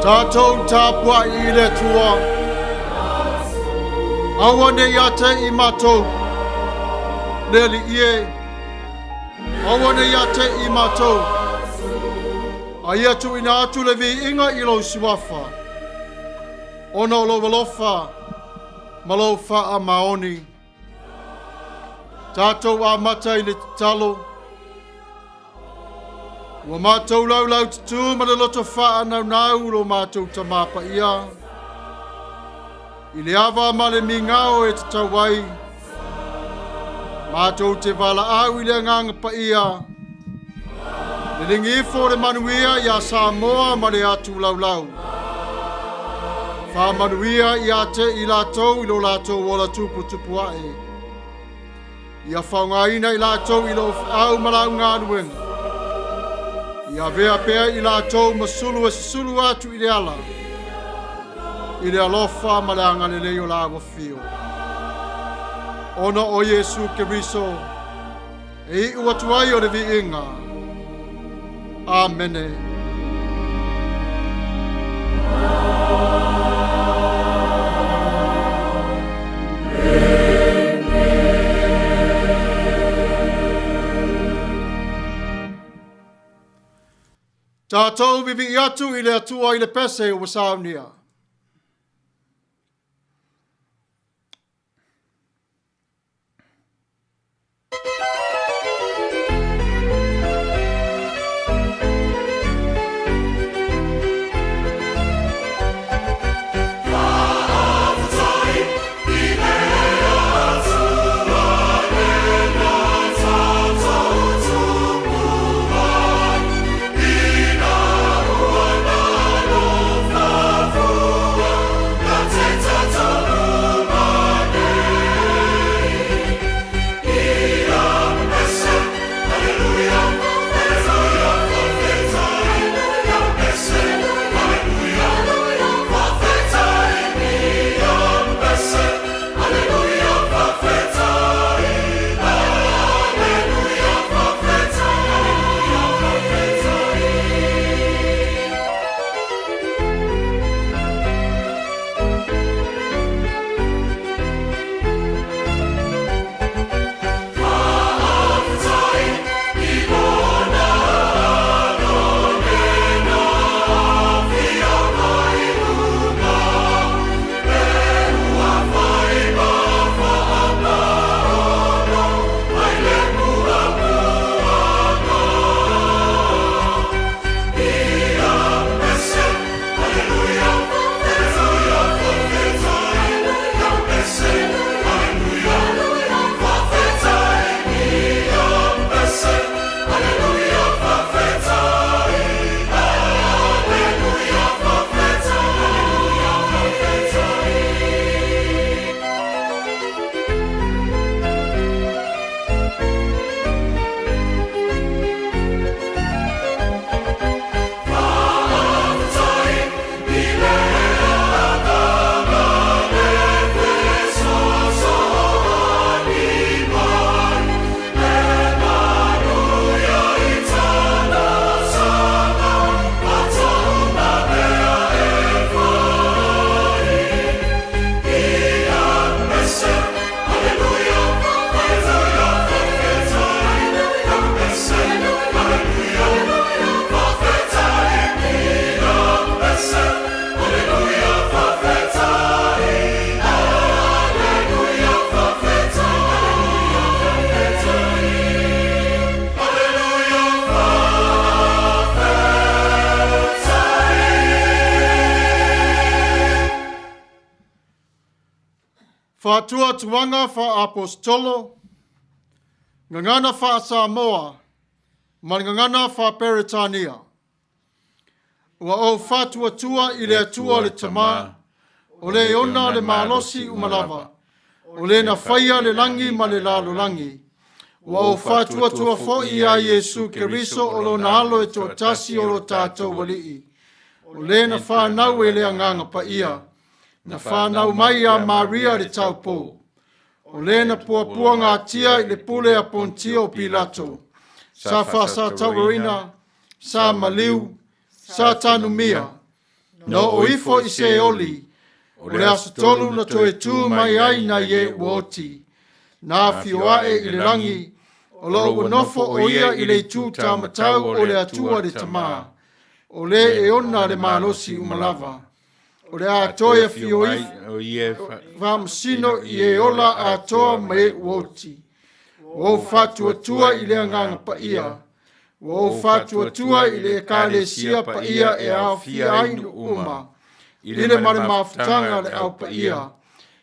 Tatou tapuai i le Atua. Aua ne i ate i matou, le Alii e. Aua ne i ate i matou. A ia tuuina atu le viiga i lou suafa, ona o lou alofa ma lou faamaoni. Tatou amata i le tatalo. Ua matou laulau tutū ma le loto faanaunau lo matou Tamā Paia, i le ava ma le migao e tatau ai, matou te valaau i le Agaga Paia, liligi ifo le manuia iā Samoa ma le atu laulau. Faamanuia ia te i latou i lo latou ola tuputupu ae. Ia faaaogaina i latou i lou feau ma lau galuega. Ia avea pea i latou ma sulu e susulu atu i le ala, i le alofa ma le agalelei o lau afio. Ona o Iesu Keriso, e iu atu ai o le viiga. Amene. Tatou vivii atu i le Atua i le pese ua saunia. Faatuatuaga faa-Aposetolo, Gagana faa-Samoa ma le Gagana faa-Peretania. Ua ou faatuatua i le Atua le Tama, o le e ona le malosi uma lava, o le na faia le lagi ma le lalolagi. Ua ou faatuatua foi iā Iesu Keriso o lona Alo e toatasi o lo tatou Alii, o le na fanau e le Agaga Paia, na fanau mai iā Maria le taupou, o le na puapuagatia i le pule a Ponitio Pilato, sa faasatauaina, sa maliu, sa tanumia, Na oo ifo i Seoli, o le Aso Tolu na toe tu mai ai nai e ua oti, na afio ae i le lagi, o lo o ua nofo o ia i le itu taumatau o le Atua le Tama, o le e ona le malosi uma lava. O le a toe afio ifo, faamasino i e ola atoa ma e ua oti. Ua ou faatuatua i le Agaga Paia, ua ou faatuatua i le Ekalesia paia e aofia ai nuu uma, i le ma le mafutaga a le Au Paia,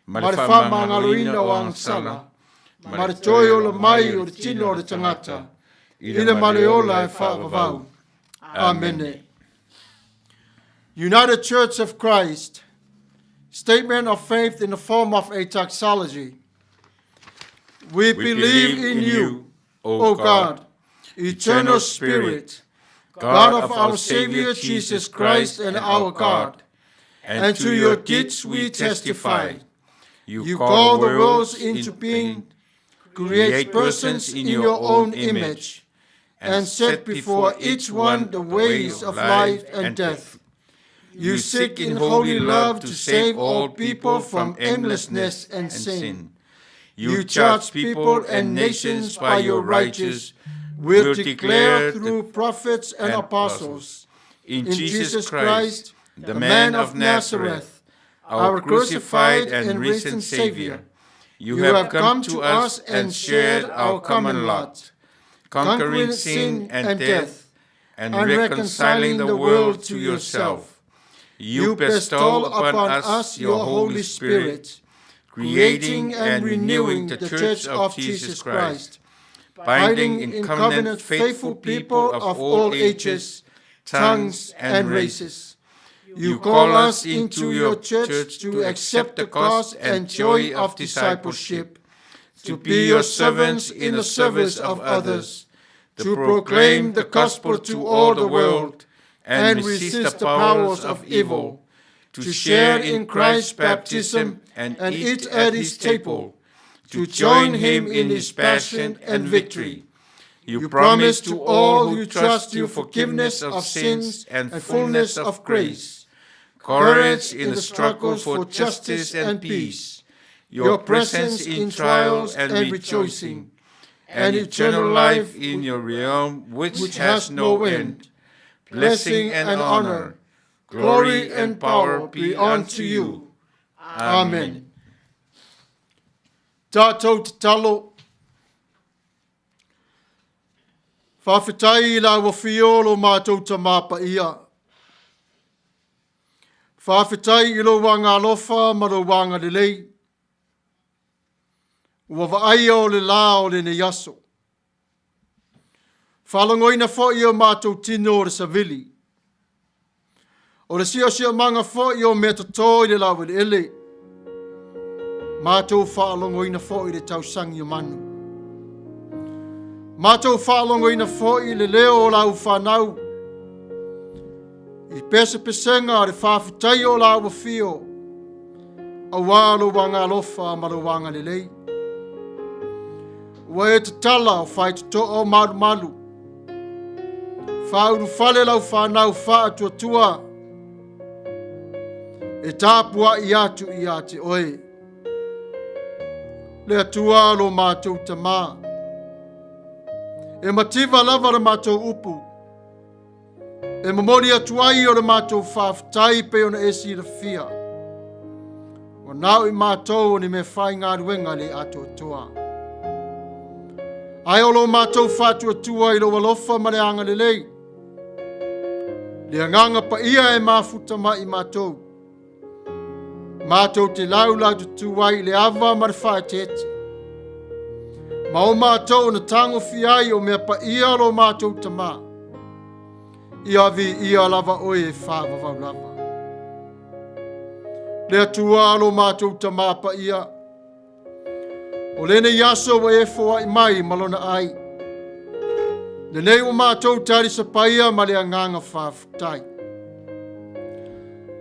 ma le faamagaloina o agasala, ma le toe ola mai o le tino o le tagata, i le ma le ola e faavavau. Amene. United Church of Christ, Statement of Faith in the form of a doxology. We believe in you, O God, eternal Spirit, God of our Savior Jesus Christ and our God, and to your deeds we testify. You call the worlds into being, create persons in your own image, and set before each one the ways of life and death. You seek in holy love to save all people from aimlessness and sin. You judge people and nations by your righteous will declare through prophets and apostles. In Jesus Christ, the man of Nazareth, our crucified and risen Savior, you have come to us and shared our common lot, conquering sin and death, and reconciling the world to yourself. You bestow upon us your Holy Spirit, creating and renewing the Church of Jesus Christ, binding in covenant faithful people of all ages, tongues, and races. You call us into your church to accept the cost and joy of discipleship, to be your servants in the service of others, to proclaim the gospel to all the world and resist the powers of evil, to share in Christ's baptism and eat at his table, to join him in his passion and victory. You promise to all who trust you forgiveness of sins and fullness of grace, courage in the struggle for justice and peace, your presence in trials and rejoicing, and eternal life in your realm which has no end. Blessing and honor, glory and power be unto you. Amen. Tātou tatalo. Faafetai i lau Afio lo matou Tama Paia. Faafetai i lou agaalofa ma lou agalelei. Ua vaaia o le lā o lenei aso. Faalogoina foi e o matou tino o le savili. O le siosiomaga foi o mea toto i le laueleele. Matou faalogoina foi le tausagi o manu. Matou faalogoina foi le leo o lau fanau. I pesepesega o le faafetai o lau afio, auā lou agaalofa ma lou agalelei. Ua e tatala o faitotoa o malumalu. Faaulufale lau fanau faatuatua e tapuai atu ia te oe. Le Atua lo matou Tamā. E mativa lava le matou upu. E momoli atu ai o le matou faafetai pei ona e silafia. Ua nao i matou o ni mea faigaluega le atoatoa. Ae o lo matou faatuatua i lou alofa ma le agalelei. Le agaga paia e mafuta mai i matou. Matou te laulau tutū ai i le ava ma le faaeteete. Ma o matou na tagofia ai o mea paia lo matou Tamā. Ia viia lava oe e faavavau lava. Le Atua lo matou Tamā paia, O lenei aso ua e foai mai ma lona ai. Lenei ua matou talisapaia ma le agaga faafetai.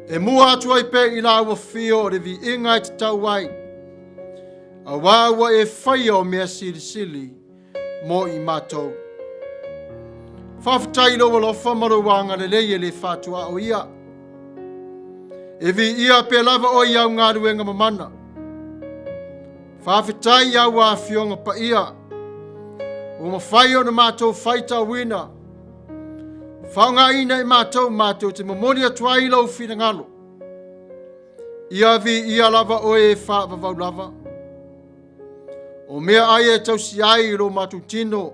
E mua atu ai pea i lau afio o le viiga e tatau ai, auā ua e faia o mea silisili mo i matou. Faafetai i lou alofa ma lou agalelei e le faatuaoia. E viia pea lava oe i au galuega mamana. Faafetai i au afioga paia ua mafai ona matou faitauina, faaaogaina e matou matou te momoli atu ai lou finagalo. Ia viia lava oe e faavavau lava. O meaai e tausi ai lo matou tino,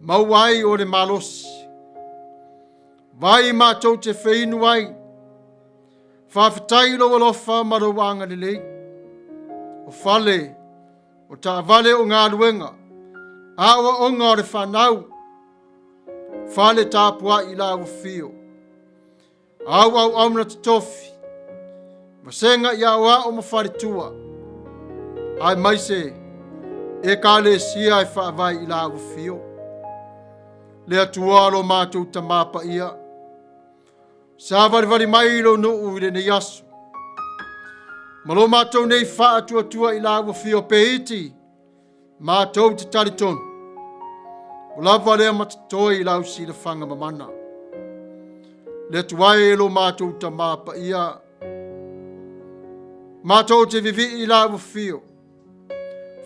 maua ai o le malosi. Vai matou te feinu ai. Faafetai i lou alofa ma lou agalelei. O fale, o taavale o galuega, aoaoga o le fanau, fale tapuai i lau afio. Au auauna totofi, vasega i aoao ma faletua, aemaise Ekalesia e faavae i lau afio. Le Atua lo matou Tamā Paia, savalivali mai i lou nuu i lenei aso, ma lo matou nei faatuatua i lau afio pe iti, Matou te talitonu, ua lava lea ma totoe i lau silafaga mamana. Le Atua e lo matou Tamā Paia, matou te vivii i lau afio,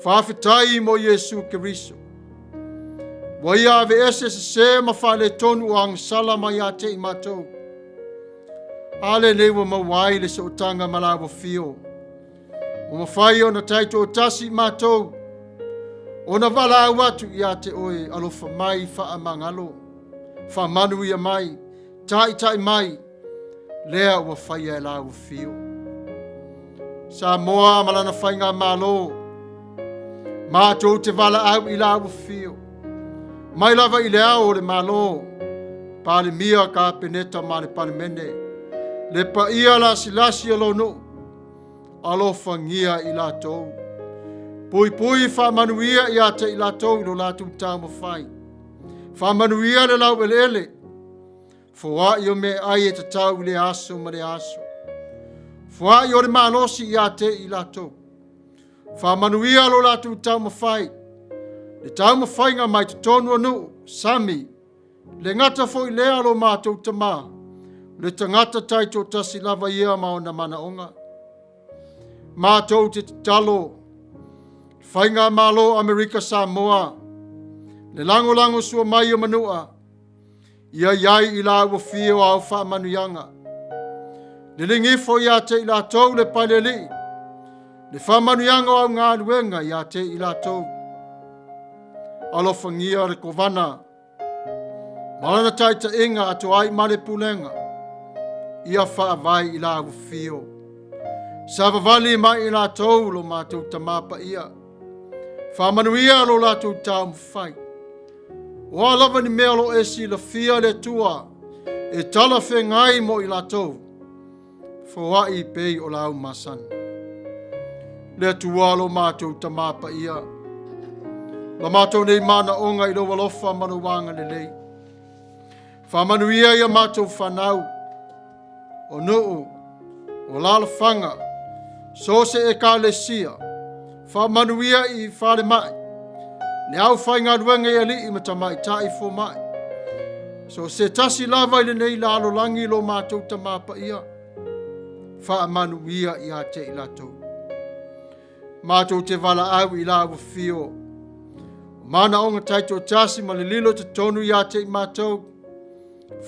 faafetai mo Iesu Keriso. Ua ia aveese sesē ma faaletonu o agasala mai ia te i matou. A lenei ua maua ai le sootaga ma lau afio. Ua mafai ona taitoatasi matou, ona valaau atu ia te oe, alofa mai, faamagalo, faamanuia mai, taitai mai, lea ua faia e lau afio. Samoa ma lana faigamalo, matou te valaau i lau afio, mai lava i le ao o le Malo, Palemia, Kapeneta ma le Palemene, le paia lasilasi o lou nuu, Alofagia i latou. Puipui faamanuia ia te i latou i lo latou taumafai. Faamanuia le laueleele. Foai o meaai e tatau i lea aso ma lea aso. Foai o le malosi ia te i latou. Faamanuia lo latou taumafai. Le taumafaiga mai totonu o nuu, sami, Le gata foi lea lo matou tamā, le tagata taitoatasi lava ia ma ona manaoga. Matou te tatalo, Faigamalo Amerika Samoa, le lagolago sua mai o Manua, ia i ai i la ua fia o au faamanuiaga. Liligi ifo ia te i latou le palealii, le faamanuiaga o au galuega ia te i latou. Alofagia le kovana, Ma lana taitaiga atoa ai ma le pulega, ia faavae i la afio. Savavali mai i latou lo matou Tamā Paia. Faamanuia lo latou taumafai. O a lava ni mea o lo o e silafia le Atua e talafeagai mo i latou, Foai pei o lau masani. Le Atua lo matou Tamā Paia, la matou nei manaoga i lou alofa ma lou agalelei. Faamanuia ia matou fanau, o nuu, o alaalafaga, so o se ekalesia, faamanuia i falemai, le aufaigaluega i alii ma tamaitai fomai, so o se tasi lava i lenei lalolagi lo matou Tamā Paia, faamanuia ia te i latou. Matou te valaau i lau afio, o manaoga taitoatasi ma le lilo totonu ia te i matou,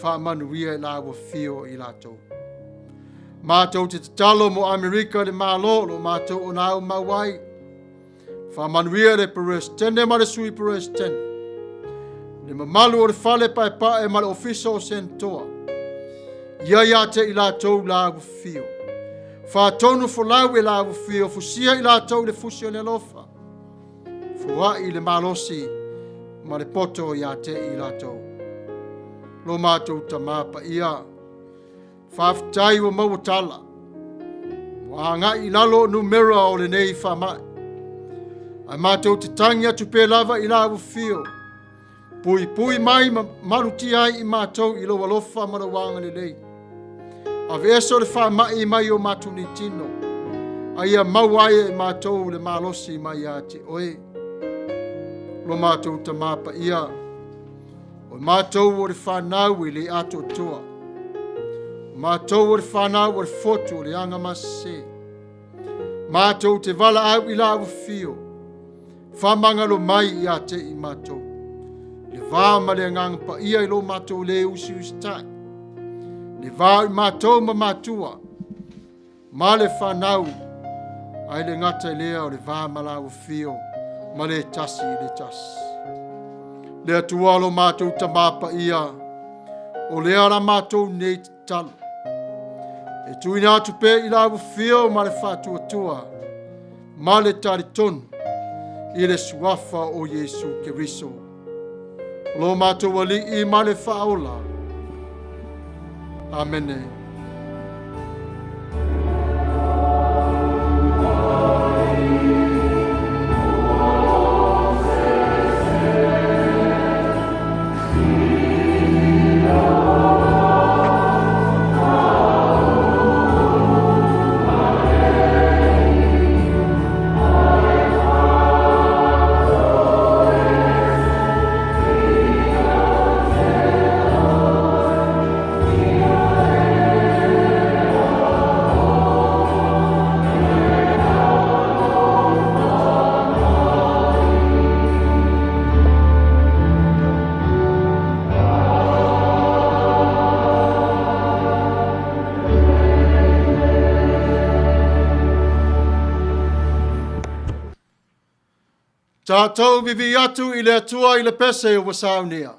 faamanuia i lau afio i latou. Matou te tatalo mo Amerika le Malo lo matou ona au mau ai, Faamanuia le Peresetene ma le Sui Peresetene, le mamalu o le fale paepae ma le ofisa o Senetoa, ia ia te i latou la afifio. Faatonu folau e la afifio, fusia i latou i le fusi o le alofa, foai i le malosi ma le poto ia te i latou. Lo matou Tamā Paia, Faafetai ua maua tala. Ua agai i lalo o numera o lenei faamai. Ae matou te tagi atu pea lava i lau afio. Puipui mai ma malutia ai i matou i lou alofa ma lou agalelei. Aveese o le faamai mai o matou nei tino, a ia maua ai e matou le malosi mai ia te oe. Lo matou Tamā Paia, O matou o le fanau e le atoatoa. Matou o le fanau o le fotu o le agamasese. Matou te valaau i lau afio, faamagalo mai ia te i matou. Le va ma le agaga paia i lo matou le usiusitai. Le va o i matou ma matua, ma le fanau, ae le gata i lea o le va ma lau afio, ma le tasi i le tasi. Le Atua lo matou Tama Paia, o lea la matou nei tatalo, e tuuina atu pea i lau afio ma le faatuatua ma le talitonu i le suafa o Iesu Keriso, lo matou Alii ma le Faaola. Amene. Tatou vivii atu i le Atua i le pese ua saunia.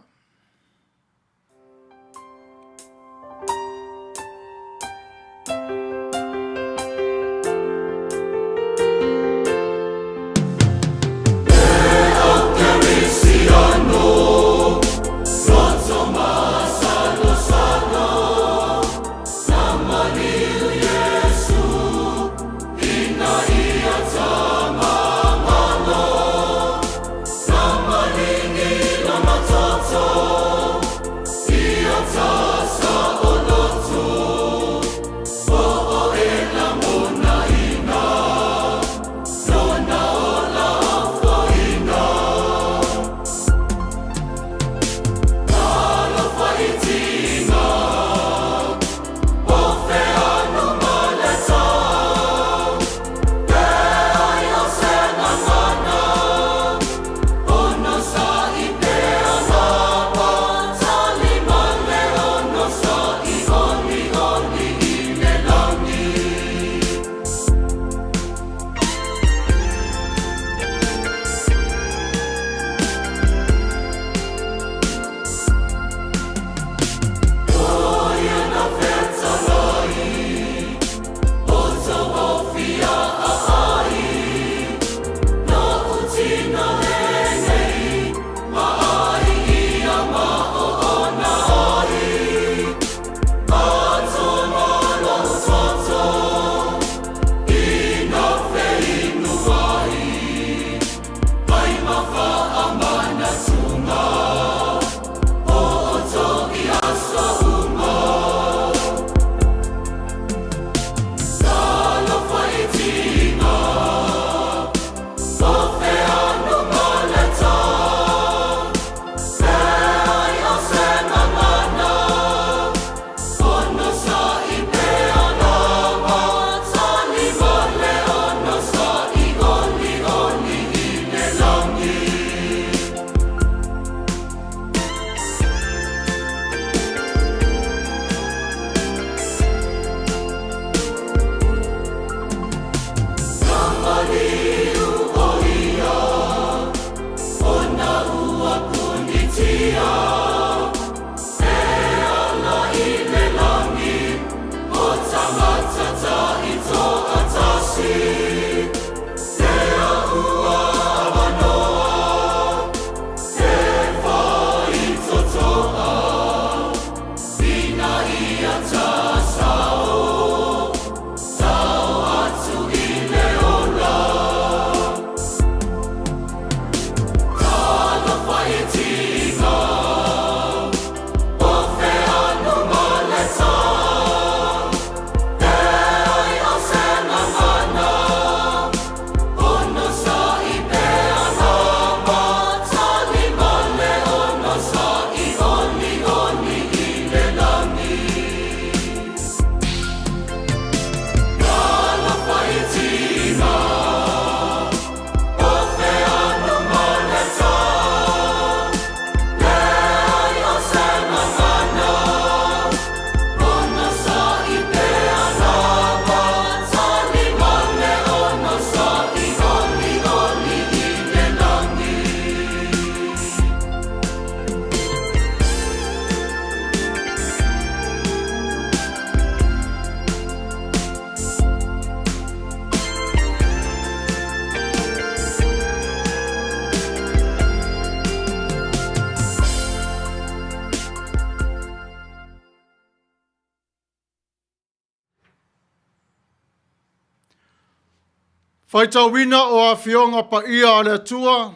Faitauina o Afioga Paia a le Atua,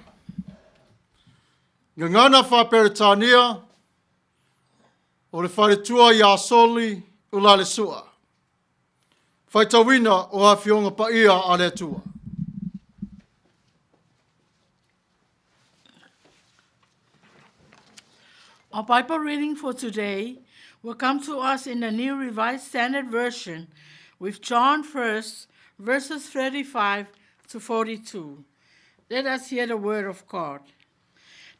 Gagana Faa-Peretania, o le faletua ia Soli Ulalesua. Faitauina o Afioga Paia a le Atua. Our Bible reading for today will come to us in the New Revised Standard Version with John 1st, verses 35 to 42. Let us hear the word of God.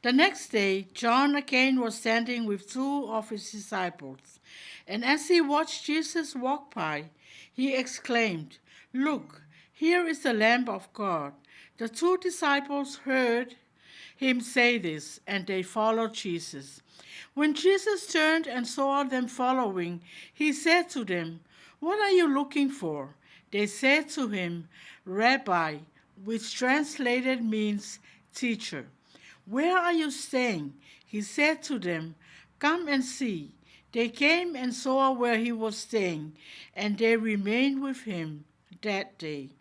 The next day, John again was standing with two of his disciples, and as he watched Jesus walk by, he exclaimed, Look, here is the Lamb of God. The two disciples heard him say this, and they followed Jesus. When Jesus turned and saw them following, he said to them, What are you looking for? They said to him, Rabbi, which translated means teacher. Where are you staying? He said to them, Come and see. They came and saw where he was staying, and they remained with him that day.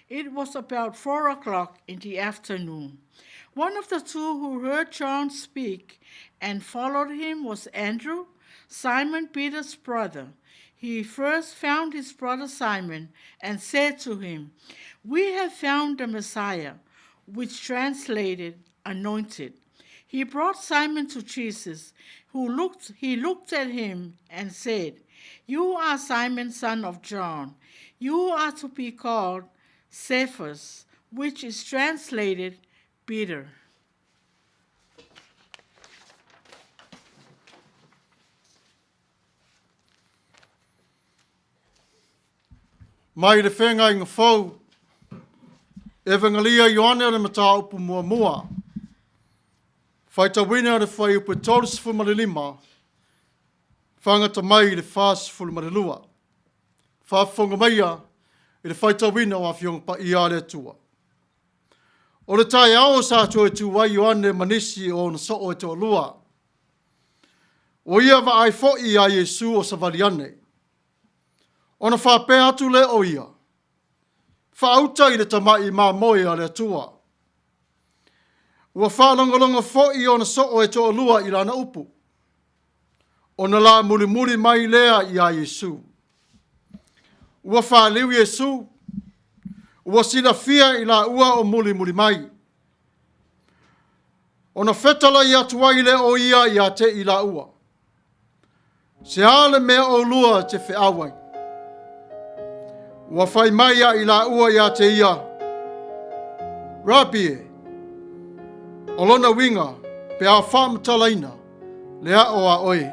It was about 4 o'clock in the afternoon. One of the two who heard John speak and followed him was Andrew, Simon Peter's brother. He first found his brother Simon and said to him, We have found the Messiah, which translated anointed. He brought Simon to Jesus, who looked he looked at him and said, You are Simon son of John. You are to be called Cephas, which is translated Peter. Mai le Feagaiga Fou, Evangelia Ioane o le Mataupu Muamua, faitauina le fuaiupu 35, fagata mai i le 42. Faafofoga maia i le faitauina o Afioga Paia a le Atua. O le taeao sa toe tu ai Ioane ma nisi o ona soo e toalua. Ua ia vaai foi iā Iesu o savali ane. Ona faapea atu lea o ia, Faauta i le tamai mamoe a le Atua. Ua faalogologo foi ona soo e toalua i lana upu. Ona la mulimuli mai lea iā Iesu. Ua faliu Iesu, ua silafia i laua o mulimuli mai. Ona fetalai atu ai lea o ia ia te i laua. Se a le mea ʻolua te feʻau ai? Ua fai mai a i laua iā te ia, Rabi e, o lona uiga pe a faamatalaina le aʻo a ʻoe,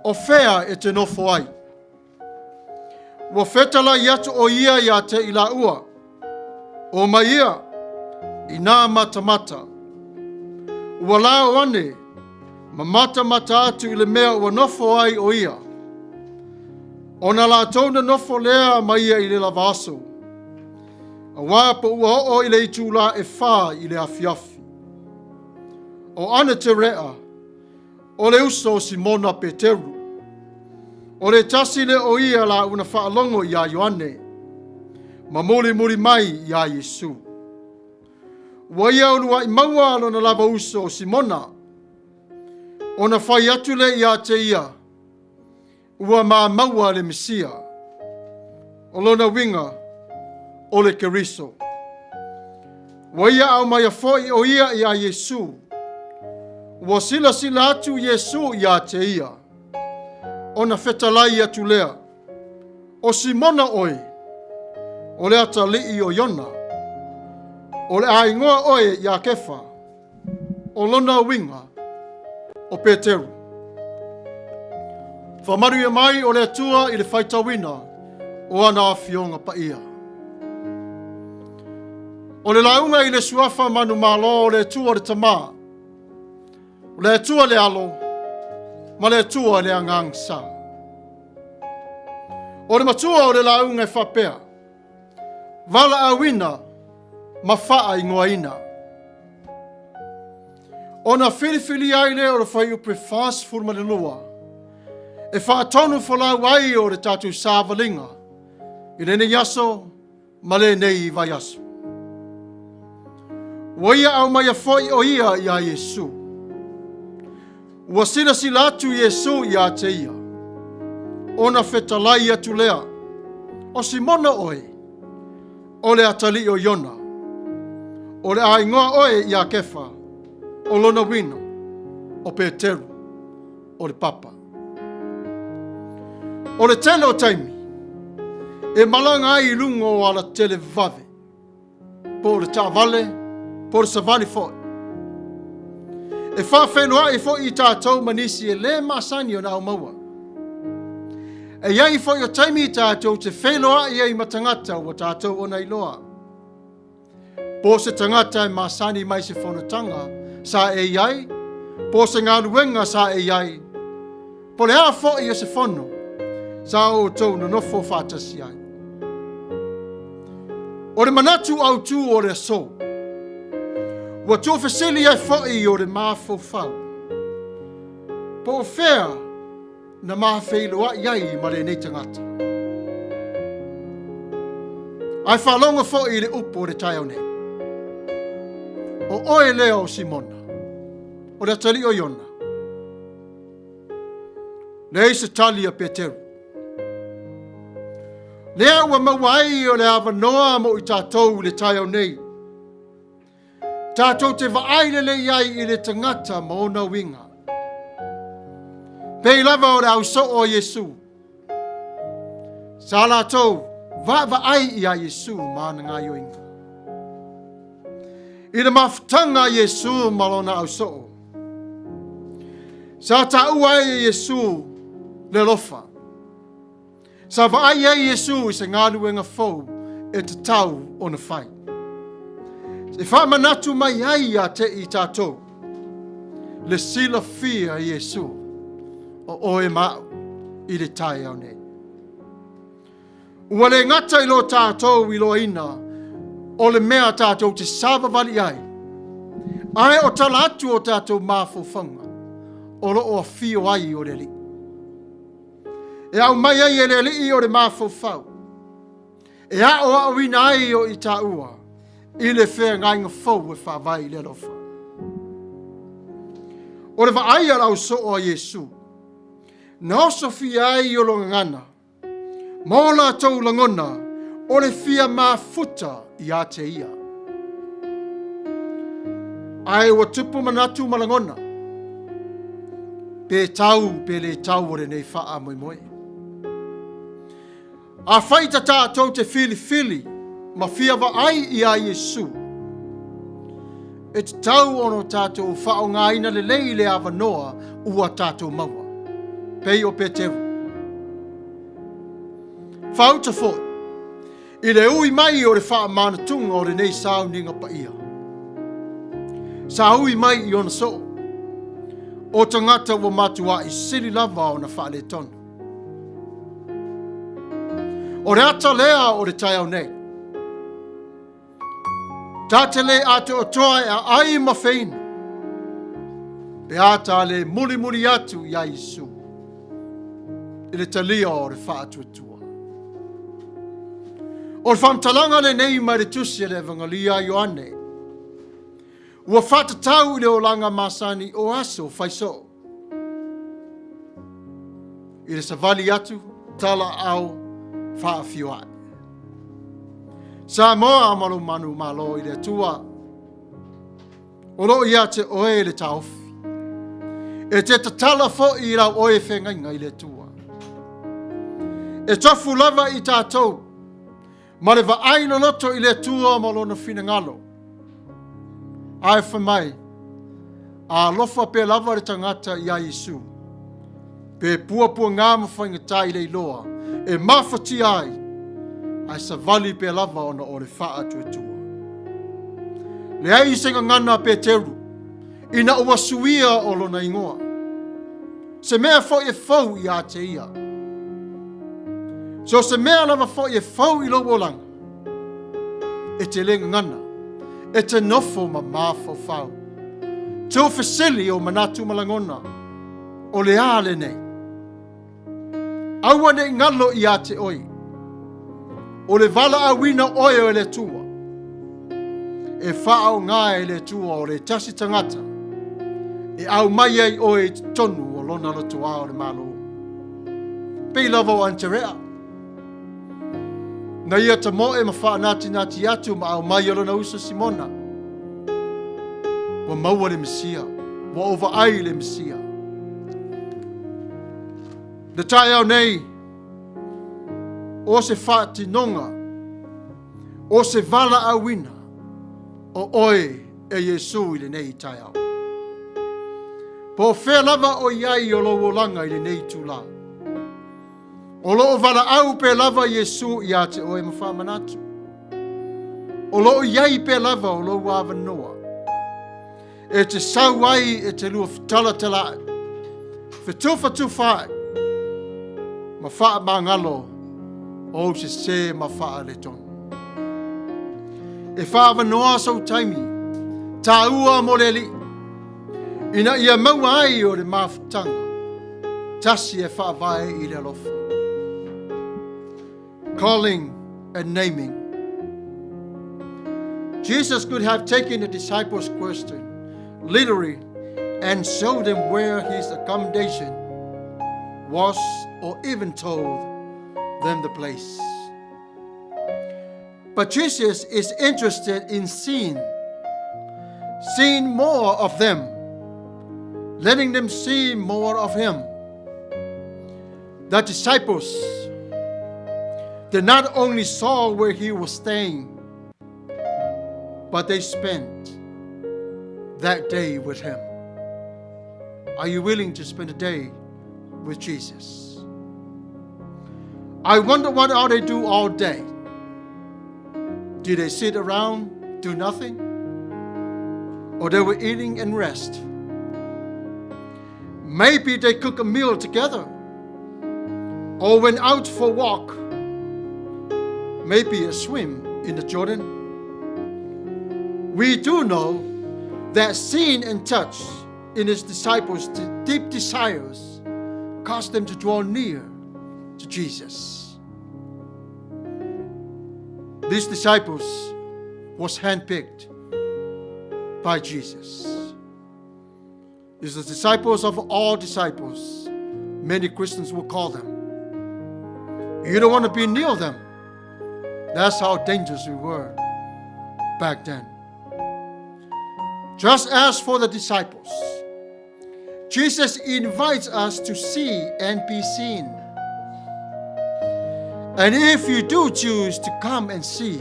o fea e te nofo ai? Ua fetalai atu ʻo ia iā te i laua, O mai ia i nā matamata. Ua lao ane ma matamata atu i le mea ua nofo ai ʻo ia. Ona lātou nonofo lea ma ia i le lava aso. Auā po ua oo i le itulā e whā i le afiafi. O Aneterea, o le uso o Simona Peteru. O le tasi lea o ia lāua na faalogo iā Ioane, ma mulimuli mai iā Iesu. Ua ia uluaʻi maua lona lava uso o Simona, ona fai atu lea iā te ia, Ua ma maua le Mesia. O lona uiga, o le Keriso. Ua ia aumaia foi ʻo ia iā Iesū. Ua silasila atu Iesū iā te ia, ona fetalai atu lea, O Simona ʻoe, o le atalii o Iona. O le a igoa ʻoe iā Kefa. O lona uiga, o Peteru. Faamanuia mai o le Atua i le faitauina o ana afioga paia. O le lauga i le suafa manumalo o le Atua le Tama, o le Atua le Alo, ma le Atua le Agaga Sa. O le matua o le lauga e faapea, valaauina ma faaigoaina. Ona filifilia ai lea o le fuaiupu e 42 e faatonu folau ai o le tatou savaliga i lenei aso. ma lenei vaiaso. Ua ia aumaia foi o ia iā Iesu. Ua silasila atu Iesu ia te ia, ona fetalai atu lea, O Simona oe, o le atalii o Iona, o le a igoa oe ia Kefa, o lona uiga, o Peteru, o le papa. O le tele o taimi, e malaga ai i luga o alatele vave, po o le taavale, po o le savali foi. E faafeiloai foi i tatou ma nisi e le masani ona aumaua. E i ai foi o taimi tatou te feiloai ai ma tagata ua tatou ona iloa. Po o se tagata e masani mai se fonotaga sa e i ai, po o se galuega sa e i ai, po o le a foi o se fono sa outou nonofo faatasi ai. O le manatu autu o le aso, ua tuufesili ai foi o le mafaufau, po o fea na ma feiloai ai ma lenei tagata. Ae faalogo foi i le upu o le taeao nei. O oe lea o Simona, o le atalii o Iona. Leai se tali a Peteru. Lea ua maua ai o le avanoa mo i tatou i le taeao nei. Tatou te vaai lelei ai i le tagata ma ona uiga. Pei lava o le ausoo a Iesu. Sa latou vaavaai iā Iesu ma ana gaoioiga. I le mafutaga a Iesu ma lona ausoo, sa taua ai e Iesu le alofa. Sa vaai ai Iesu i se galuega fou e tatau ona fai. E faamanatu mai ai ia te i tatou le silafia e Iesu o oe ma au i le taeao nei. Ua le gata i lo tatou iloaina o le mea tatou te savavali ai, ae o tala atu o tatou mafaufauga o lo o afio ai o le Alii. E aumai ai e le Alii o le mafaufau, e aoaoina ai o i taua i le feagaiga fou e faavae i le alofa. O le vaai a le ausoo a Iesu, na osofia ai i o lona gagana, ma o latou lagona o le fia mafuta ia te ia. Ae ua tupu manatu ma lagona, pe tau pe le tau o lenei faamoemoe. Afai ta tatou te filifili ma fia vaai iā Iesu, e tatau ona tatou faaaogaina lelei le avanoa ua tatou maua, pei o Peteru. Faauta foi i le ui mai o le faamanatuga o lenei sauniga paia. Sa ui mai i ona soo, o tagata ua matuai sili lava ona faaletonu. O le ata lea o le taeao nei. Ta te le atoatoa e aai ma feinu, pe a ta le mulimuli atu iā Iesu i le talia o le faatuatua. O le faamatalaga lenei mai le tusi a le Evangelia a Ioane, ua faatatau i le olaga masani o aso fai soo. I le savali atu, tala aao, faafioai. Samoa ma lou manu malo i le Atua, o lo o ia te oe le taofi. E te tatala foi i lau oe feagaiga i le Atua. E tofu lava i tatou ma le vaai loloto i le Atua ma lona finagalo. Ae fai mai, a alofa pea lava le tagata iā Iesu, pe puapuaga ma faigata i le iloa e mafatia ai, ae savali pea lava ona o le faatuatua. Leai se gagana a Peteru ina ua suia o lona igoa, se mea foi e fou ia te ia. So se mea lava foi e fou i lou olaga, e te le gagana, e te nofo ma mafaufau. Tuufesili o manatu ma lagona, o le a lenei? Aua ne i galo ia te oe. O le valaauina oe o le Atua. E faaaoga e le Atua o le tasi tagata e aumai ai oe i totonu o lona lotoa o le Malo. Pei lava o Aneterea. Na ia tamoe ma faanatinati atu ma aumai o lona uso Simona. Ua maua le Mesia. Ua ou vaai i le Mesia. Le taeao nei, o se faatinoga, o se valaauina o oe e Iesu i lenei taeao. Po o fea lava o i ai o lou olaga i lenei itulā. O loo valaau pea lava Iesu ia te oe ma faamanatu. O loo i ai pea lava o lou avanoa. E te sau ai e te lua fetalatalaai, fetufatufa ai, ma faamagalo o ou sesē ma faaletonu. E faaavanoa sou taimi, taua mo le Alii, ina ia maua ai o le mafutaga, tasi e faavae i le alofa. Calling and naming. Jesus could have taken the disciples' question literally and showed them where his accommodation was or even told them the place. But Jesus is interested in seeing more of them, letting them see more of him. The disciples, they not only saw where he was staying, but they spent that day with him. Are you willing to spend a day with Jesus? I wonder what all they do all day. Do they sit around, do nothing? Or they were eating and rest? Maybe they cook a meal together or went out for a walk, maybe a swim in the Jordan. We do know that seeing and touch in his disciples' deep desires caused them to draw near to Jesus. These disciples was handpicked by Jesus. It's the disciples of all disciples. Many Christians will call them. You don't want to be near them. That's how dangerous we were back then. Just as for the disciples, Jesus invites us to see and be seen. And if you do choose to come and see,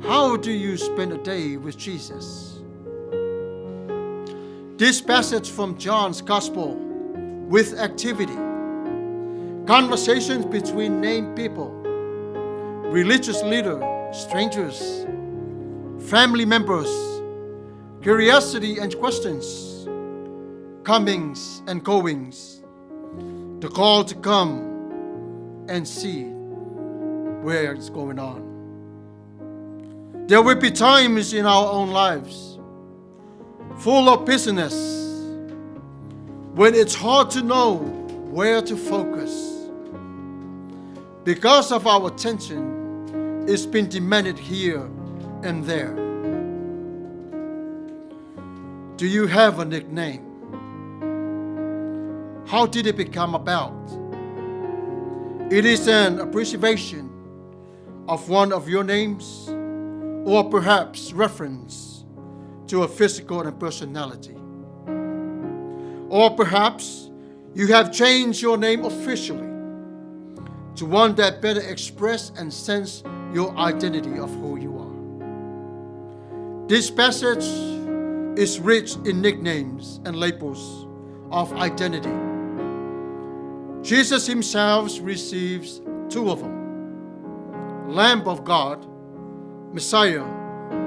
how do you spend a day with Jesus? This passage from John's Gospel with activity, conversations between named people, religious leaders, strangers, family members, curiosity and questions, comings and goings, the call to come and see where it's going on. There will be times in our own lives full of busyness when it's hard to know where to focus. Because of our attention, it's been demanded here and there. Do you have a nickname? How did it become about? It is an abbreviation of one of your names, or perhaps reference to a physical and personality. Or perhaps you have changed your name officially to one that better express and sense your identity of who you are. This passage is rich in nicknames and labels of identity. Jesus himself receives two of them: Lamb of God, Messiah,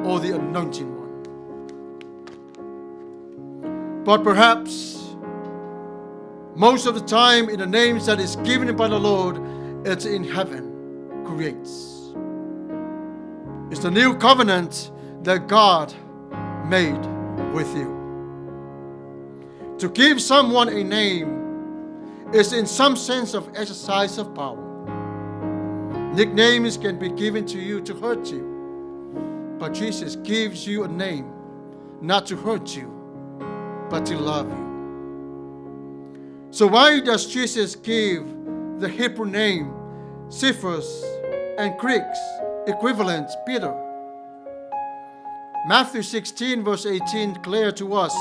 or the Anointing One. But perhaps most of the time, in the names that is given by the Lord, it's in heaven creates. It's the new covenant that God made with you. To give someone a name is in some sense of exercise of power. Nicknames can be given to you to hurt you, but Jesus gives you a name not to hurt you, but to love you. So why does Jesus give the Hebrew name Cephas and Greeks equivalent Peter? Matthew 16 verse 18 clear to us,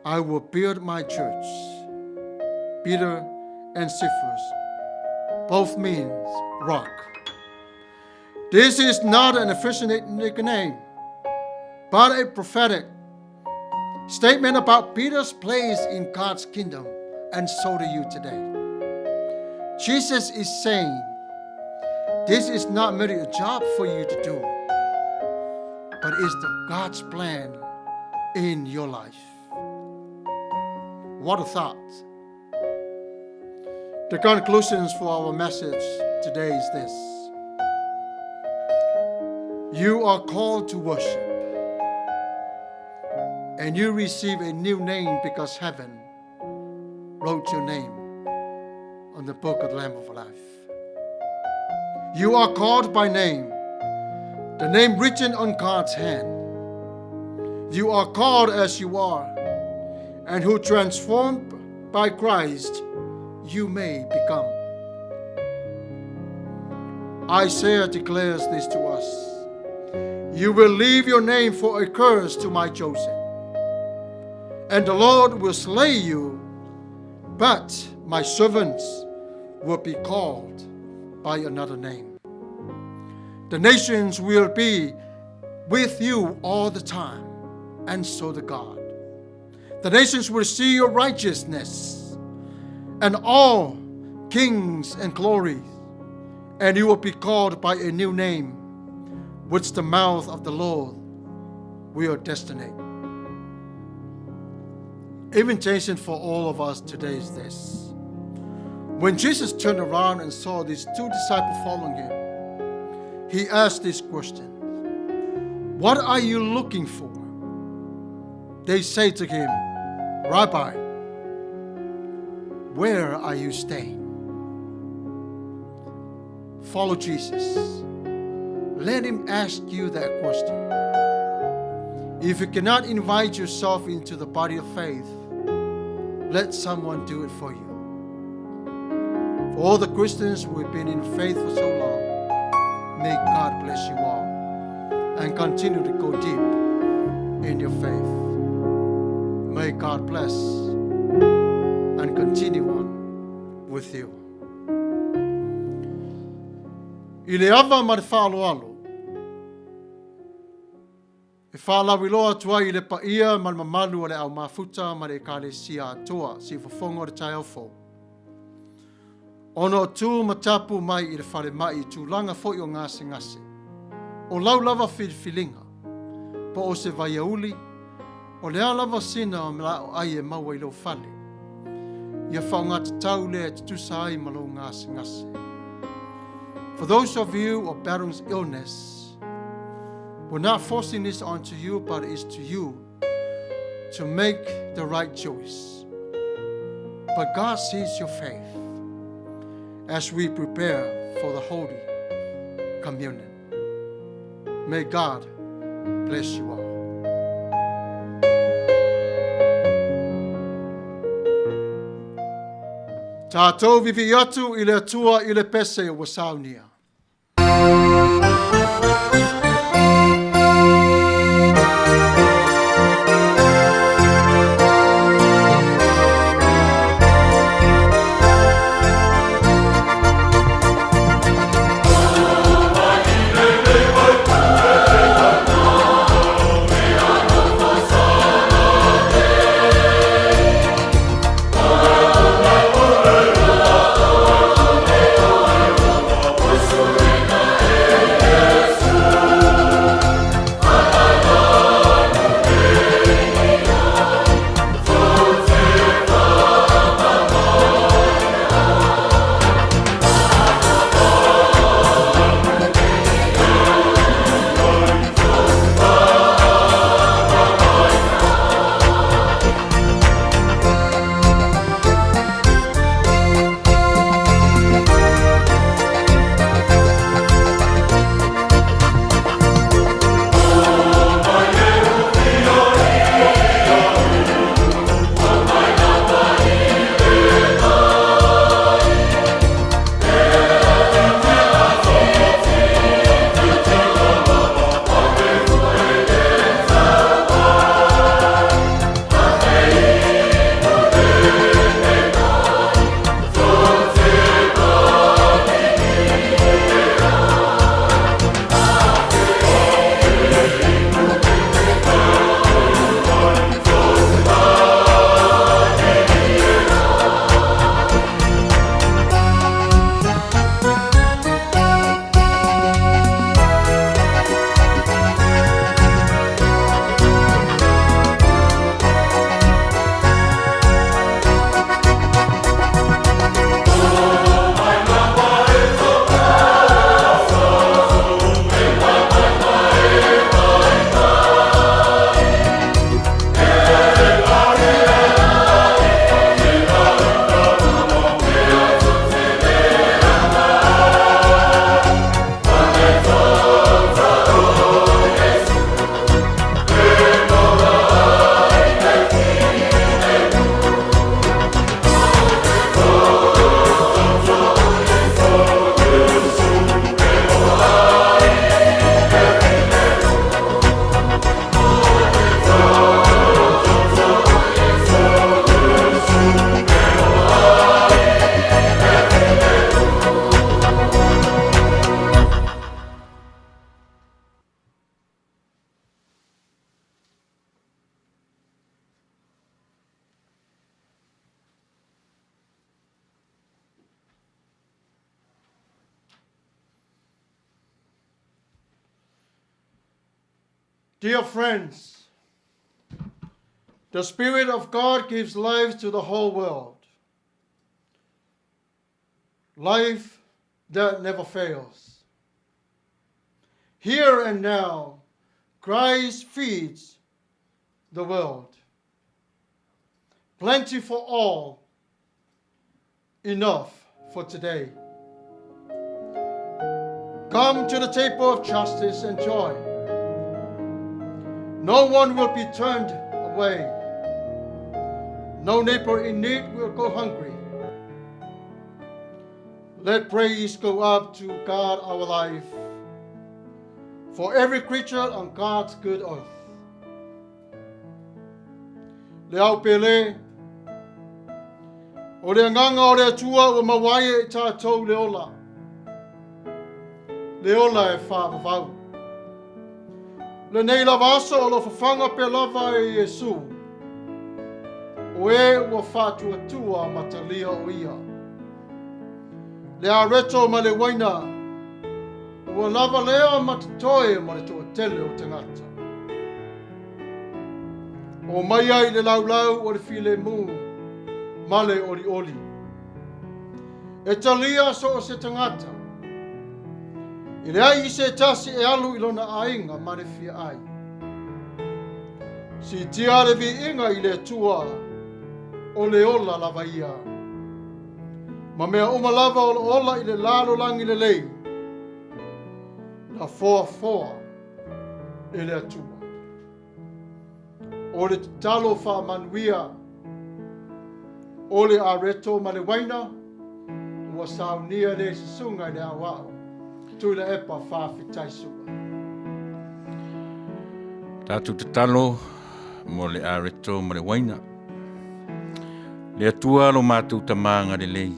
I will build my church. Peter and Cephas both means rock. This is not an affectionate nickname, but a prophetic statement about Peter's place in God's kingdom, and so do you today. Jesus is saying, this is not merely a job for you to do, but it's the God's plan in your life. What a thought. The conclusions for our message today is this. You are called to worship, and you receive a new name because heaven wrote your name on the book of the Lamb of Life. You are called by name, the name written on God's hand. You are called as you are, and who transformed by Christ you may become. Isaiah declares this to us. You will leave your name for a curse to my chosen, and the Lord will slay you, but my servants will be called by another name. The nations will be with you all the time, and so the God. The nations will see your righteousness, and all kings and glories, and you will be called by a new name, which the mouth of the Lord will destinate. Invitation for all of us today is this. When Jesus turned around and saw these two disciples following him, he asked this question, What are you looking for? They say to him, Rabbi, where are you staying? Follow Jesus. Let him ask you that question. If you cannot invite yourself into the body of faith, let someone do it for you. For all the Christians who have been in faith for so long, may God bless you all and continue to go deep in your faith. May God bless and continue on with you. I le ava ma le faaaloalo, e faalauiloa atu ai i le paia ma le mamalu o le au mafuta ma le ekalesia atoa siufofoga o le taeao fou. Ona o tu ma tapu mai i le falemai i tulaga foi o gasegase. O lau lava filifiliga, po o se vaiauli, o le a lava sina o laau e maua i lou fale. Ia faaaoga lea e tutusa ai ma lou gasegase. For those of you who are battling illness, we're not forcing this onto you, but it's to you to make the right choice. But God sees your faith as we prepare for the Holy Communion. May God bless you all. Tatou vivi'i atu i le Atua i le pese ua saunia. Dear friends, the Spirit of God gives life to the whole world. Life that never fails. Here and now, Christ feeds the world. Plenty for all, enough for today. Come to the table of justice and joy. No one will be turned away. No neighbor in need will go hungry. Let praise go up to God our life, for every creature on God's good earth. Le ao pele, o le agaga o le Atua ua maua ai e i tatou le ola, le ola e faavavau. Lenei lava aso o lo o fafaga pea lava e Iesu, o e ua faatuatua ma talia o ia. Le areto ma le uaina, ua lava lea ma totoe mo le toatele o tagata. O mai ai le laulau o le filemu ma le olioli. E talia so o se tagata. E leai i se tasi e alu i lona aiga ma le fia ai. Siitia le viiga i le Atua, o le ola lava ia. Ma mea uma lava o lo o ola i le lalolagi lelei, na foafoa e le Atua. O le tatalo faamanuia, o le areto ma le uaina, ua saunia lea e susuga i le aoao Tuilaepa Faafetai Su'a. Tatou tatalo mo le areto ma le uaina. Le Atua lo matou Tama agalelei,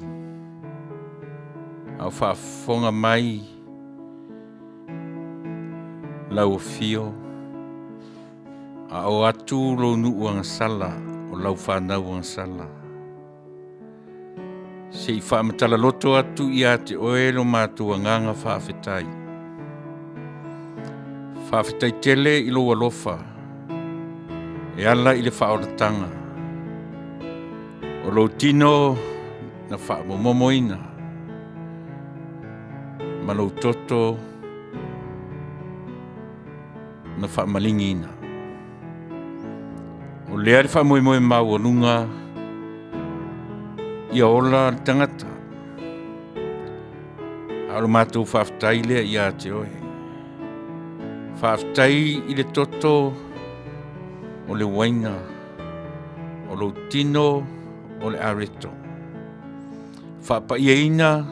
a o faafofoga mai lau afio, a o atu lou nuu agasala o lau fanau agasala, se i faamatala loto atu ia te oe lo matou agaga faafetai. Faafetai tele i lou alofa e ala i le faaolataga o lou tino na faamomomoina ma lou toto na faamaligiina. O lea le faamoemoe maualuga ia ola le tagata. A o le matou faafetai lea ia te oe. Faafetai i le toto o le uaina, o lou tino o le areto. Faapaiaina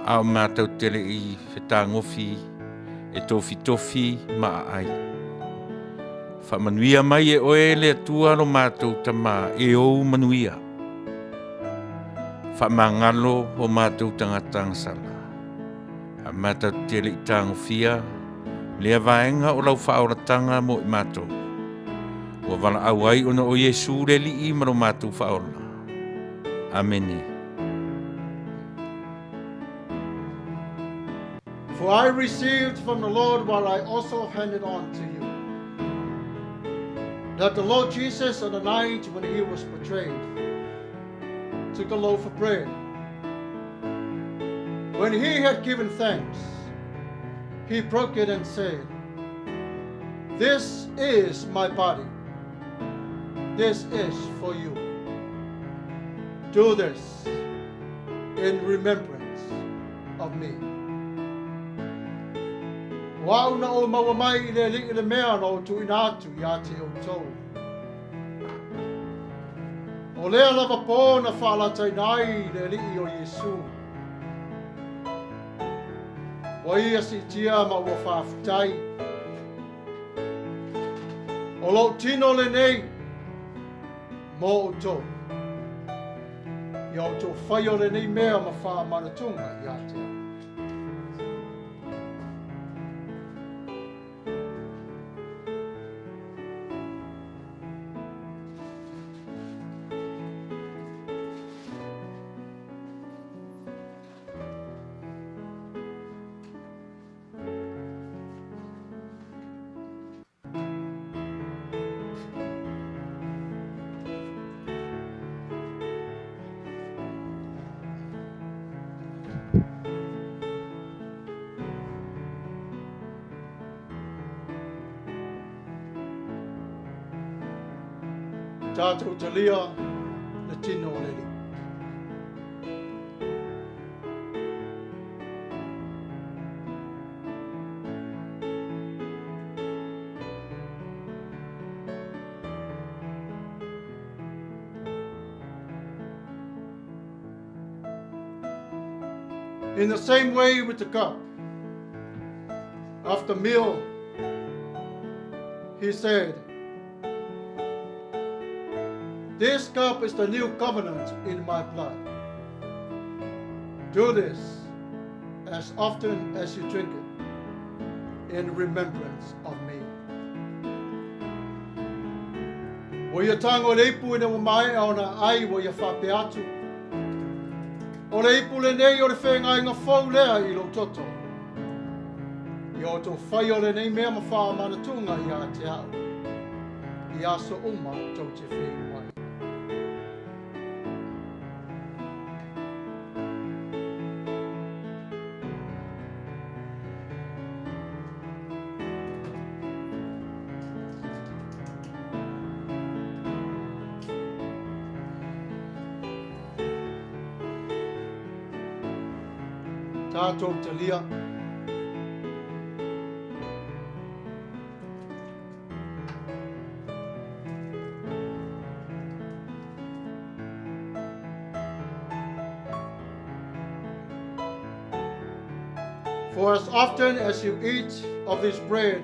a o matou te le i fetagofi e tofitofi ma aai. Faamanuia mai e oe le Atua lo matou Tama e ou manuia. Faamagalo o matou tagata agasala. A matou te le i tagofia lea vaega o lau faaolataga mo i matou. Ua valaau ai ona o Iesu le Alii ma lo matou Faaola. Amene. For I received from the Lord what I also handed on to you. That the Lord Jesus, on the night when he was betrayed, took a loaf of bread. When he had given thanks, he broke it and said, "This is my body. This is for you. Do this in remembrance of me." O au na ou maua mai i le Alii le mea na ou tuuina atu ia te outou. O lea lava pō na faalataina ai le Alii o Iesu. Ua ia siitia ma ua faafetai. O lou tino lenei mo outou. Ia outou faia o lenei mea ma faamanatuga ia te au. Tatou talia le tino o le Alii. In the same way with the cup, after meal, he said, This cup is the new covenant in my blood. Do this as often as you drink it in remembrance of me. Ua ia tago i le ipu ina ua maea ona ai ua ia faapea atu. O le ipu lenei o le feagaiga fou lea i lou toto. Ia outou faia o lenei mea ma faamanatuga ia te au. I aso uma tou te feinu ai. Tatou talia. For as often as you eat of this bread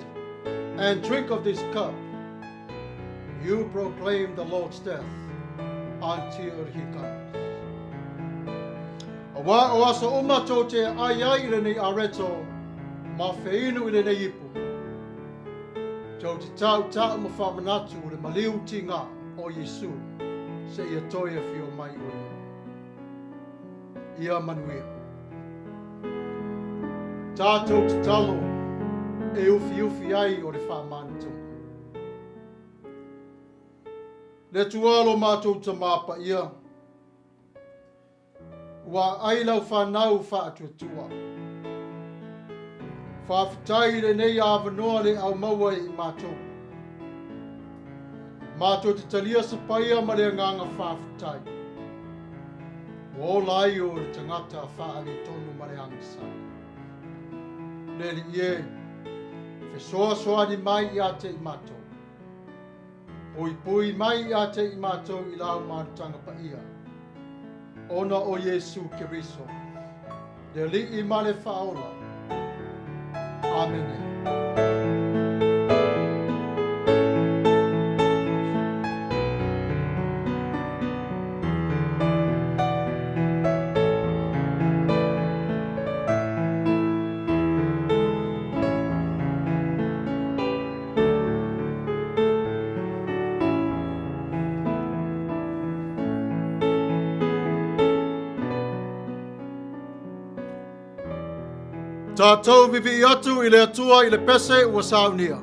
and drink of this cup, you proclaim the Lord's death until he comes. Auā o aso uma tou te ai ai i lenei areto ma feinu i lenei ipu. Tou te tautau ma faamanatu le maliu tigā o Iesu seia toe afio mai o ia. Ia manuia. Tatou tatalo e ufiufi ai o le faamanatunga. Le Atua lo matou Tamā paia, ua ai lau fanau faatuatua. Faafetai i lenei avanoa le au maua i matou. Matou te talia se paia ma le agaga faafetai. Ua ola ai o le tagata faaletonu ma le agasala. Le Alii e, fesoasoani mai ia te i matou. Puipui mai ia te i matou i lau manutaga paia. Ona o Iesu Keriso, le Alii ma le Faaola. Amene. Tatou vivii atu i le Atua i le pese ua saunia.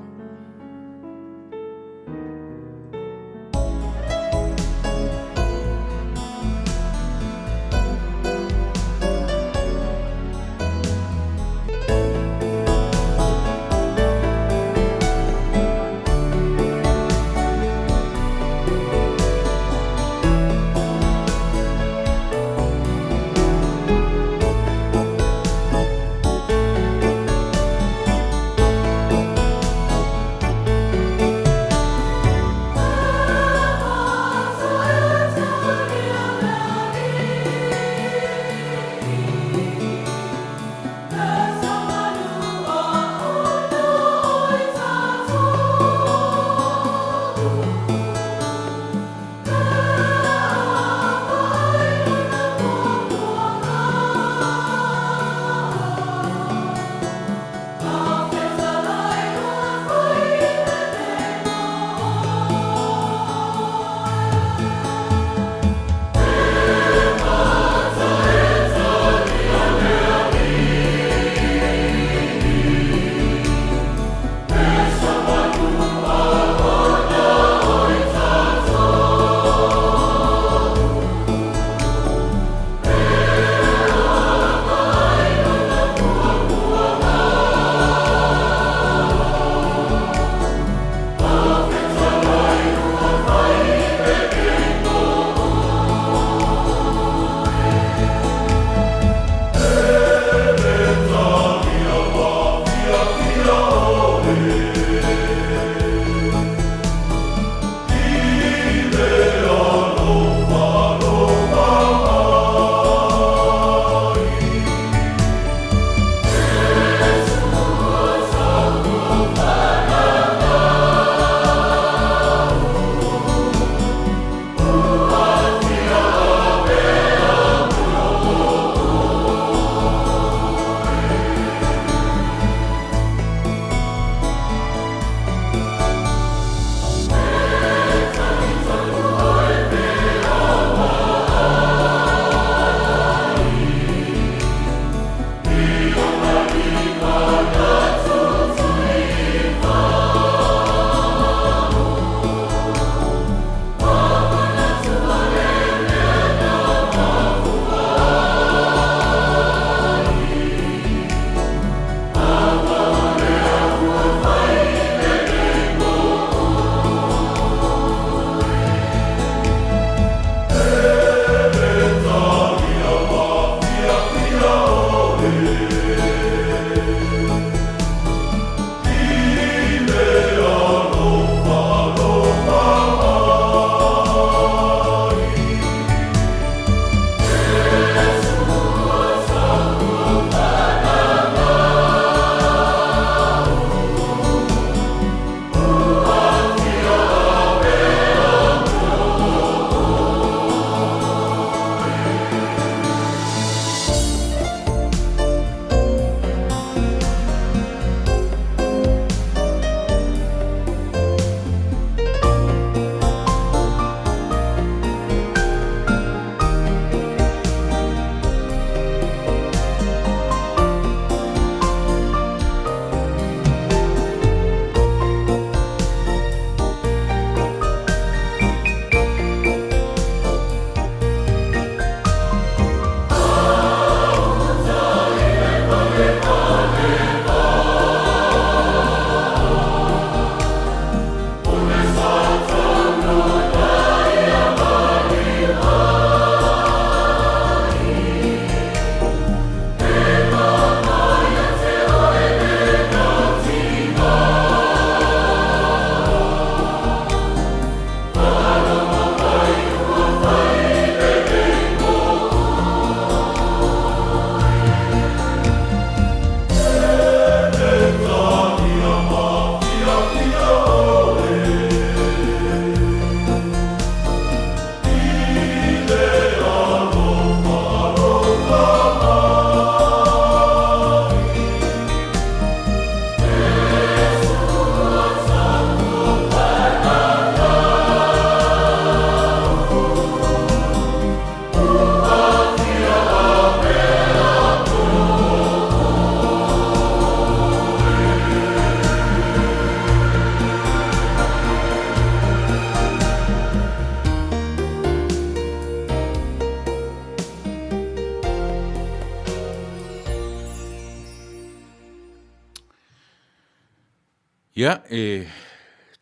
Ia, e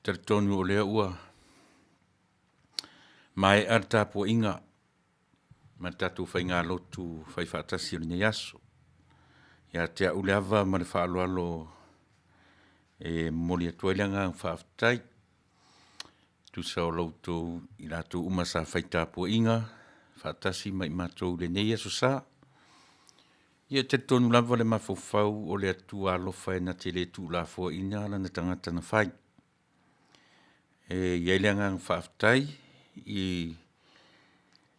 talitonu o lea ua maea le tapuaiga ma le tatou faigalotu faifaatasi o lenei aso. Ia te au le ava ma le faaaloalo e momoli atu ai le agaga faafetai e tusa o lo outou i latou uma sa fai tapuaiga faatasi ma i matou i lenei Aso Sa. Ia e talitonu lava le mafaufau o le Atua alofa e na te le tuulafoaiina Lana tagata na fai. E i ai le agaga faafetai i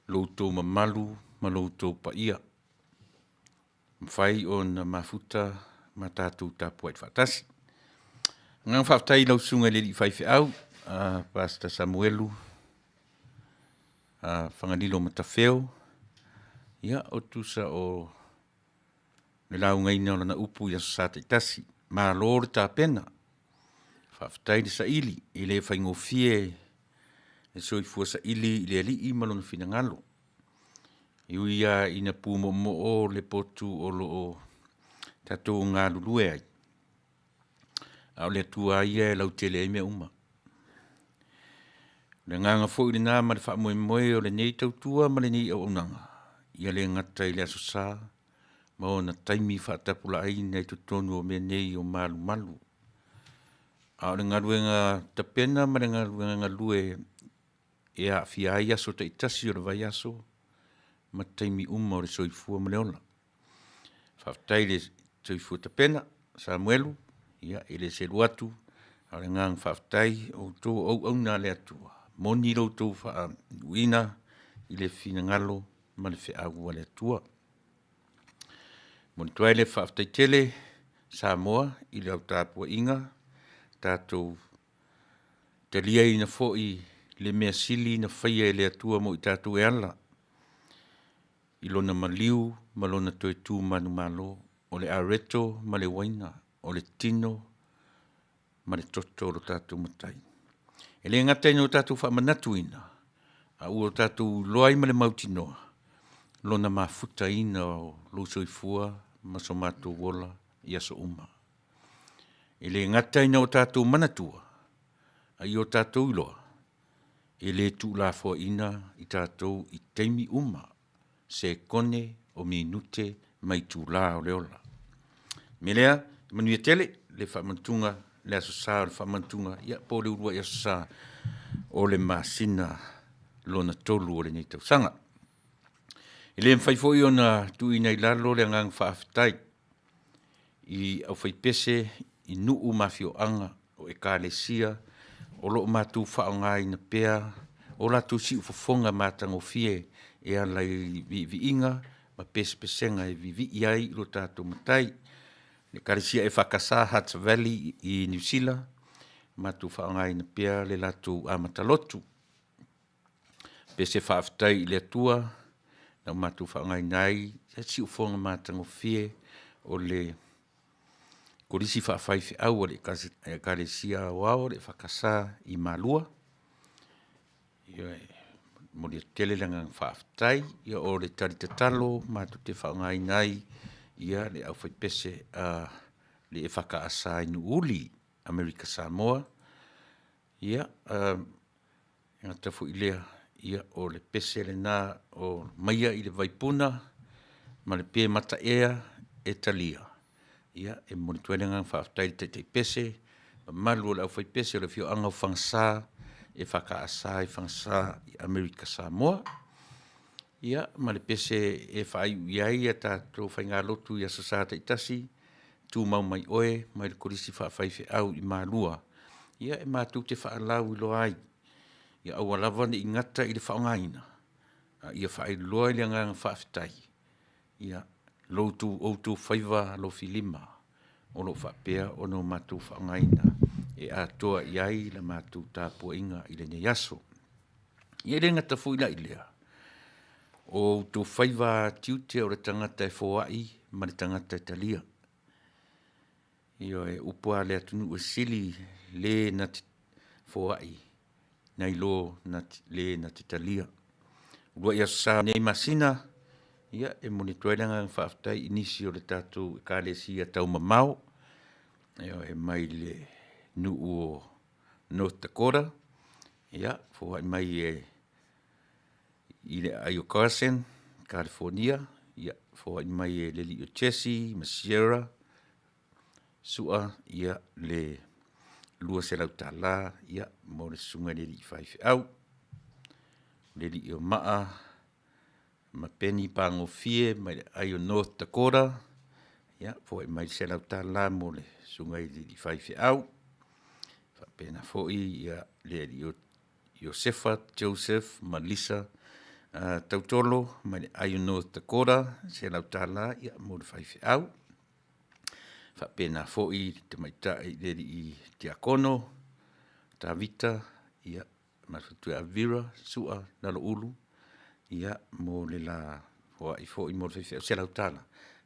lo outou mamalu ma lo outou paia, ua mafai ona mafuta ma tatou tapuai faatasi. O le agaga faafetai i lau Susuga i le alii faifeau Pastor Samuelu Fagalilo Matafeo, ia o tusa o le laugaina o lana upu i Aso Sa taitasi. Malo le tapena, faafetai le saili, e le faigofie le soifua saili i le Alii ma Lona finagalo. E ui lava ina pumoomoo le potu o lo o tatou galulue ai, a o le Atua lava ia e lautele ai mea uma. O le agaga foi lena ma le faamoemoe o lenei tautua ma lenei auaunaga, ia le gata i le Aso Sa ma ona taimi faatapulaaina i totonu o mea nei o malumalu, a o le galuega tapena ma le galuega galue e aafia ai aso taitasi o le vaiaso ma taimi uma o le soifua ma le ola. Faafetai i le soifua tapena Samuelu, ia e le selu atu, a o le agaga faafetai, o outou o auauna a le Atua, e moni lo outou faauuina i le finagalo ma le feau a le Atua. E momoli atu ai le faafetai tele Samoa i lau tapuaiga, tatou taliaina foi le mea sili na faia e le Atua mo i tatou e ala i Lona maliu ma Lona toe tu manumalo, o le areto ma le uaina, o le tino ma le toto o lo tatou Matai. E le gata ina tatou faamanatuina, a ua tatou iloa ai ma le mautinoa Lona mafutaina o lou soifua ma so matou ola i aso uma. E le gata ina o tatou manatua, a ia o tatou iloa, e le tuulafoaiina i tatou i taimi uma, sekone, o minute ma itula o le ola. O le mea lea, manuia tele le faamanatuga le Aso Sa o le Faamanatuga, ia po o le uluai Aso Sa o le masina lona tolu o lenei tausaga. E le mafai foi ona tuuina i lalo le agaga faafetai i aufaipese i nuu ma afioaga o Ekalesia o lo o matou faaaogaina pea o latou siufofoga matagofie e ala i viiviiga ma pesepesega e vivii ai i lo tatou Matai. Le Ekalesia EFKS Hats Valley i Niu Sila, matou faaaogaina pea le latou amata lotu. Pese faafetai i le Atua na matou faaaogaina ai le siufofoga matagofie o le Kolisi Faafaifeau a le Ekalesia Aoao a le EFKS i Malua. Ioe. E momoli atu tele le agaga faafetai. Ia o le tali tatalo matou te faaaogaina ai le aufaipese a le EFKS i Nuuuli, Amerika Samoa. Ia, e le gata foi i lea, o le pese lena o aumaia i le vaipuna ma le pe mataea e talia, ia e momoli atu ai le agaga faafetai i le taitai pese, mamalu o le aufaipese o le afioaga o Fagasa EFKS i Fagasa i Amerika Samoa. Ia ma le pese e faaiu i ai a tatou faigalotu i Aso Sa taitasi, Tumau Mai Oe mai le Kolisi Faafaifeau i Malua, ia e matou te faalauiloa ai, ia aua lava ne i gata i le faaaogaina, a ia faailoa i le agaga faafetai lo outou faiva alofilima o lo o faapea ona matou faaaogaina e atoa i ai le matou tapuaiga i lenei aso. Ia e le gata foi la i lea, o outou faiva tiute o le tagata e foai ma le tagata e talia. Ioe, o upu lava a le atunuu, e sili le na te foai nai lo le na te talia. Uluai Aso Sa o lenei masina, ia e momoli atu ai le agaga faafetai i nisi o le tatou Ekalesia taumamao, ioe, mai le nuu o North Dakota, ia, foai mai e i le aai o Carson, California, ia, foai mai e le alii o Jesse ma Sierra, Sua, ia, le $200, ia, mo le susuga i le alii faifeau. Le alii o Maa ma Peni Pagofie mai le aai o North Dakota, ia, foai mai le $100 mo le susuga i le alii faifeau. Faapena foi ia le alii o Iosefa Joseph ma Lisa Tautolo mai le aai o North Dakota, $100 ia mo le faifeau. Faapena foi le tamaitai le alii tiakono Tavita ia ma le faletua ia Vera Sua Naloulu, ia mo le la foai foi mo le faifeau $100,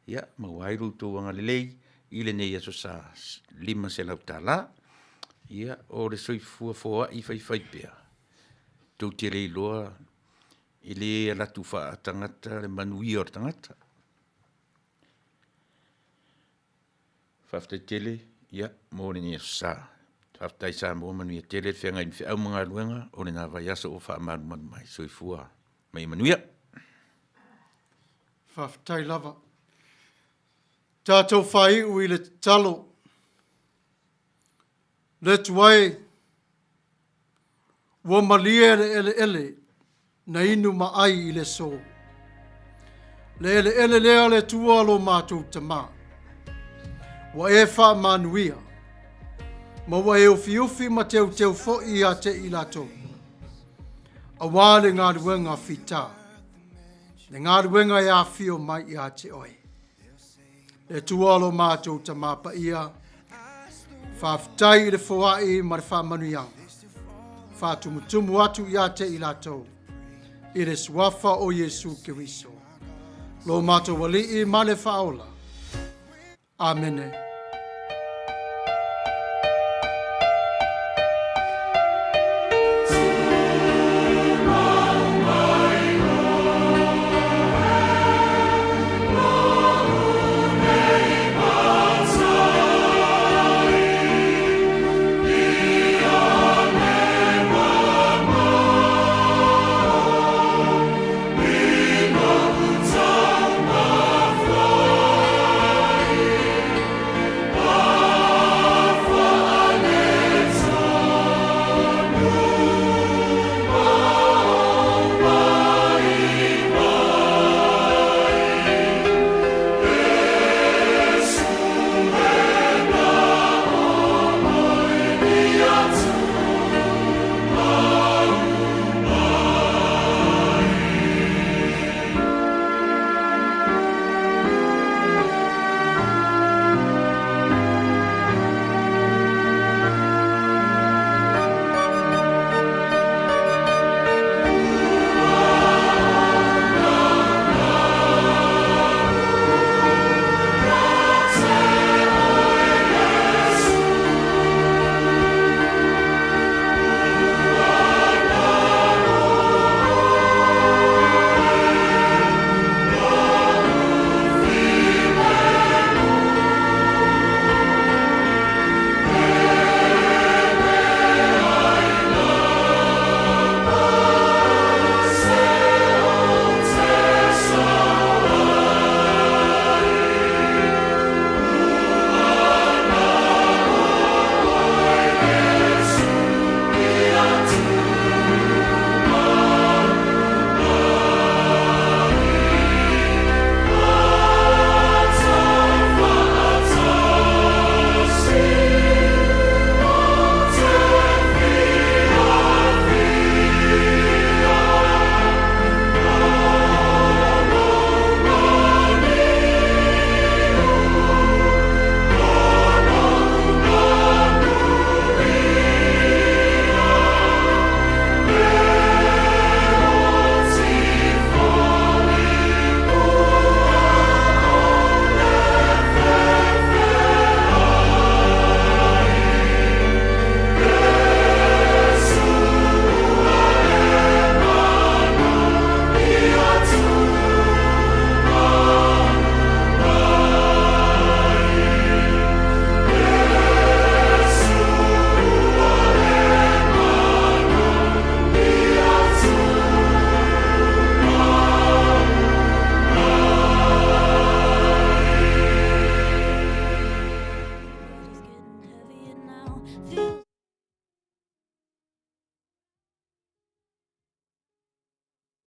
ia maua ai lo outou agalelei i lenei Aso Sa, $500. Ia o le soifua foai faifaipea, tou te le iloa e le alu atu faatagata le manuia o le tagata. Faafetai tele mo lenei Aso Sa. Faafetai Samoa, manuia tele le feagai ma feau ma galuega o lena vaiaso o faamalumalu mai. Soifua ma ia manuia. Faafetai lava. Tatou faaiu i le tatalo. Le Atua e, ua malie le eleele na inu ma ai i le aso. Le eleele lea le Atua lo matou Tama. Ua e faamanuia, ma ua e ufiufi ma teuteu foi ia te i latou, aua le galuega fita, le galuega e afio mai ia te oe. Le Atua lo matou Tama Paia, faafetai i le foai ma le faamanuiaga, faatumutumu atu ia te i latou, i le suafa o Iesu Keriso, lo matou Alii ma le Faaola. Amene.